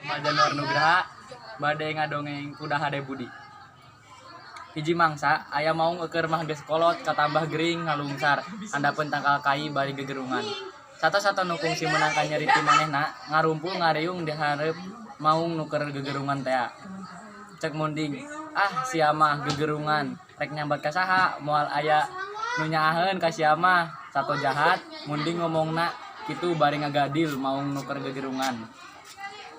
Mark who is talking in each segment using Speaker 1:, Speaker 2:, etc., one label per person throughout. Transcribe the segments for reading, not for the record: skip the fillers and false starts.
Speaker 1: Pak Januar Nugraha bade ngadongeng Kuda Hade Budi. Hiji mangsa aya maung eueur mah geus kolot katambah gering ngalungsar handapeun tangkal kai bari gegerungan. Sato-sato nu kungsi meunang kanyeri ti manehna ngarumpul ngariung di hareup maung nu keur gegerungan tea. Cek munding, "Ah, sia mah gegerungan, rek nyambat ka saha? Moal aya nu nyaaheun ka sia mah, sato jahat." Munding ngomongna kitu bari ngagadil maung nu keur gegerungan.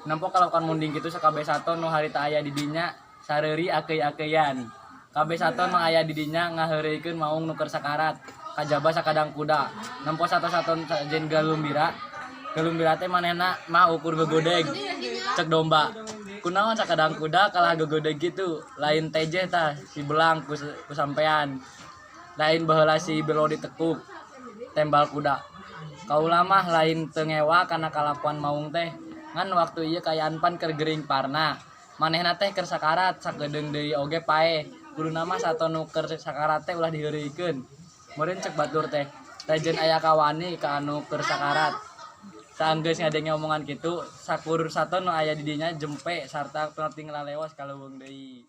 Speaker 1: Nempo kalakuan munding kitu, sakabeh sato nu harita aya di dinya sareuri akeuy-akeuyan. Kabeh sato nu aya di dinya ngaheureuykeun maung nu keur sakarat, kajaba sakadang kuda. Nempo sato-sato sajen galumbira. Galumbira teh manehna mah ukur gegodeg. Cek domba, "Kunaon sakadang kuda kalah gegodeg kitu? Lain tejeh tah si belang ku sampean. Lain baheula si belo ditekuk tembal kuda. Kaula mah lain teu ngewa kana kalakuan maung teh. Ngan waktu ieu kaayaan pan keur gering parna. Manehna teh keur sakarat, sakedeung deui oge paeh. Kuduna mah sato nu keur sakarat teh ulah diheureuykeun. Meureun cek batur teh tejen aya kawani ka anu keur sakarat." Saenggeus ngadenge omongan kitu, sakur sato nu aya di dinya jempe sarta peuting lalewas ka leuweung deui.